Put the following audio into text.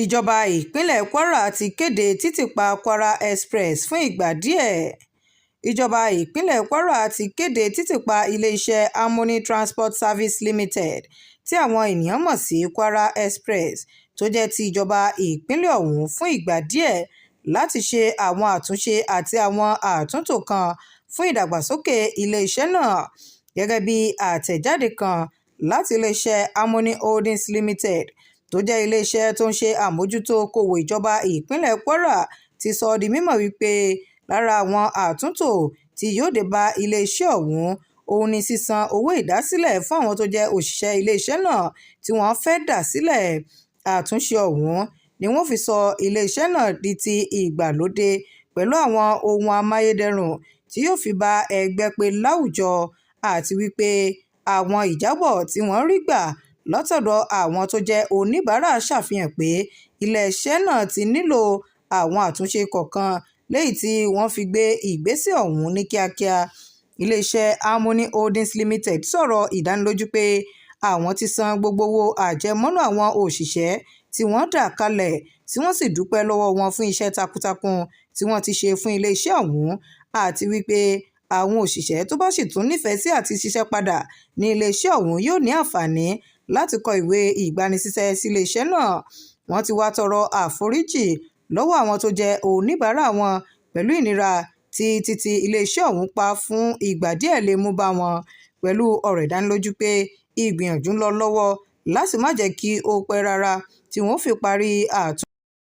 Ìjọba ìpínlẹ̀ Kwara ti kéde títì pa Kwara Express fún ìgbà díẹ̀. Ìjọba ìpínlẹ̀ Kwara ti kéde títì pa iléeṣẹ́ Harmony Transport Services Limited tí àwọn èèyàn mọ̀ sí Kwara Express tó jẹ́ ti ìjọba ìpínlẹ̀ ọ̀hún fún ìgbà díẹ̀ láti ṣe àwọn àtúnṣe àti àwọn àtúntò kan fún ìdàgbàsókè iléeṣẹ́ náà, gẹ́gẹ́ bí àtẹ̀jáde kan láti iléeṣẹ́ Harmony Holdings Limited tó jẹ́ iléeṣẹ́ tó ń ṣe àmójútó okòòwò ìjọba ìpínlẹ̀ Kwara ti sọ di mímọ̀ wípé lára àwọn àtúntò tí yóò dé bá iléeṣẹ́ ọ̀hún òun ní sísan owó ìdásílẹ̀ fún àwọn tó jẹ́ òṣìṣẹ́ iléeṣẹ́ náà tí wọ́n fẹ́ẹ́ dá sílẹ̀. Àtúnṣe ọ̀hún ni wọ́n fi sọ iléeṣẹ́ náà di ti ìgbàlódé pẹ̀lú àwọn ohun amáyédẹrùn tí yóò fi bá ẹgbẹ́ pé láwùjọ, àti wípé àwọn ìjábọ̀ tí wọ́n rí gbà látọ̀dọ̀ àwọn tó jẹ́ oníbàárà ṣàfihàn pé iléeṣẹ́ náà ti nílò àwọn àtúnṣe kọ̀ọ̀kan léyìí tí wọ́n fi gbé ìgbésẹ̀ ọ̀hún ní kíákíá. Iléeṣẹ́ Harmony Holdings Limited sọ̀rọ̀ ìdánilójú pé àwọn ti san gbogbo owó àjẹmọ́nú àwọn òṣìṣẹ́ tí wọ́n dá kalẹ̀, tí wọ́n sì dúpẹ́ lọ́wọ́ wọn fún iṣẹ́ takuntakun tí wọ́n ti ṣe fún iléeṣẹ́ ọ̀hún, àti wípé àwọn òṣìṣẹ́ tó bá sì tún nífẹ̀ẹ́ sí àti ṣiṣẹ́ padà ní iléeṣẹ́ ọ̀hún yóò ní àǹfààní láti kọ ìwé ìgbanisíṣẹ́ síléeṣẹ́ náà. Wọ́n ti wá tọrọ àforíjì lọ́wọ́ àwọn tó jẹ́ oníbàárà wọn pẹ̀lú ìnira tí títí iléeṣẹ́ ọ̀hún pa fún ìgbà díẹ̀ lè mú bá wọn, pẹ̀lú ọ̀rọ̀ ìdánilójú pé ìgbìyànjú ń lọ lọ́wọ́ láti má jẹ́ kí ó pẹ́ rárá tí wọ́n ó fi parí àtúnṣe.